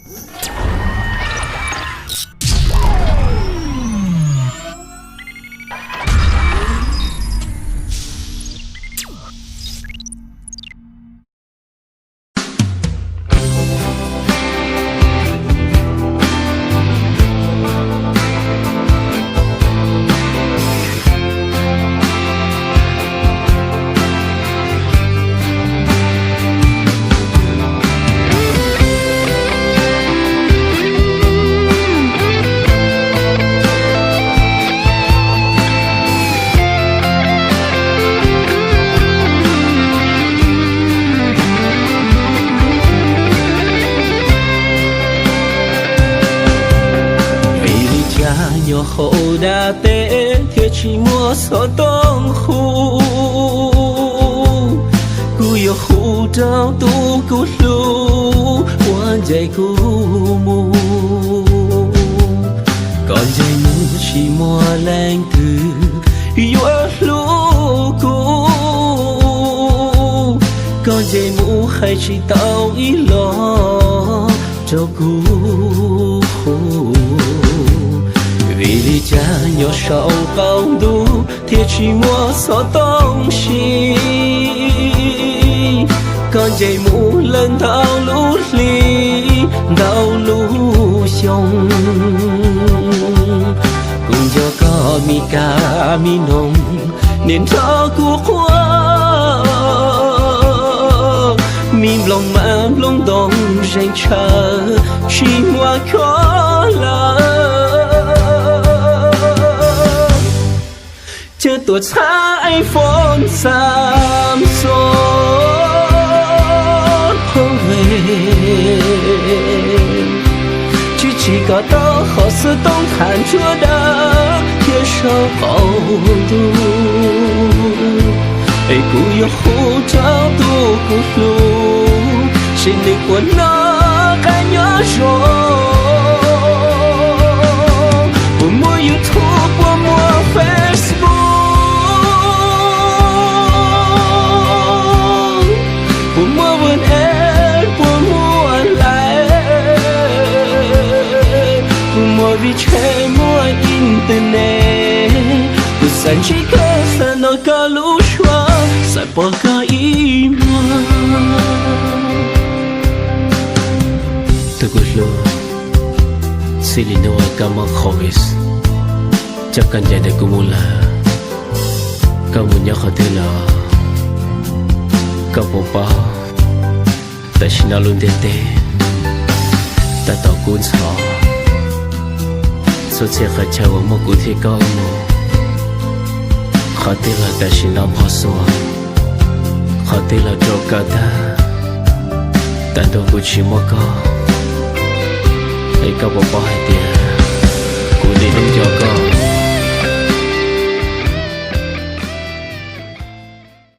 Vim li cas nyob hauv dab teb thiaj tsis muaj xov tooj hu? Kuv yuav hu rau tus kuv hlub uas ncaim kuv mus. Koj ncaim mus tsis muaj leej twg yuav hlub kuv. Koj ncaim mus hais tsis tau ib los rau kuv hu. Vim li cas nyob saum qaum ntuj thiaj tsis muaj xov tooj sib? Koj ncaim mus lawm ntau lub hli, ntau lub xyoo. Kuv nco koj me kab me noog, niaj nrog kuv quaj. Me nplooj mas nplooj ntoo zeeg tshav, tsis muaj khob hlawv. Cov tuaj txhab iPhone, Samsung, Huawei, tsis tsim kom tau qhov xov tooj tham nruab dawb thiab saum qaum ntuj. Es kuv yuav hu rau tus kuv hlub, seb nws puas noj qab nyob zoo. Puas muaj YouTube, puas muaj Facebook, puas muaj WhatsApp, puas muaj Line, puas muaj WeChat, muaj internet. Kuv xav ntsib koj, xav hnov koj lub suab, xav pom koj ib muag. Tus kuv hlub, txij li hnub uas koj muaj COVID, coj koj ncaim ntawm kuv mus lawm, koj mus nyob qhov twg lawm? Koj puas paub tam sim no lub ntiaj teb tab tom kub ntxhov, txhua txhia qhov chaw uas muaj kuv thiab koj mus, qhov twg los tam sim no npog xuas, qhov twg los rau kawg tag, tag nrho kuv tsis muaj koj. Es koj puas paub hais tias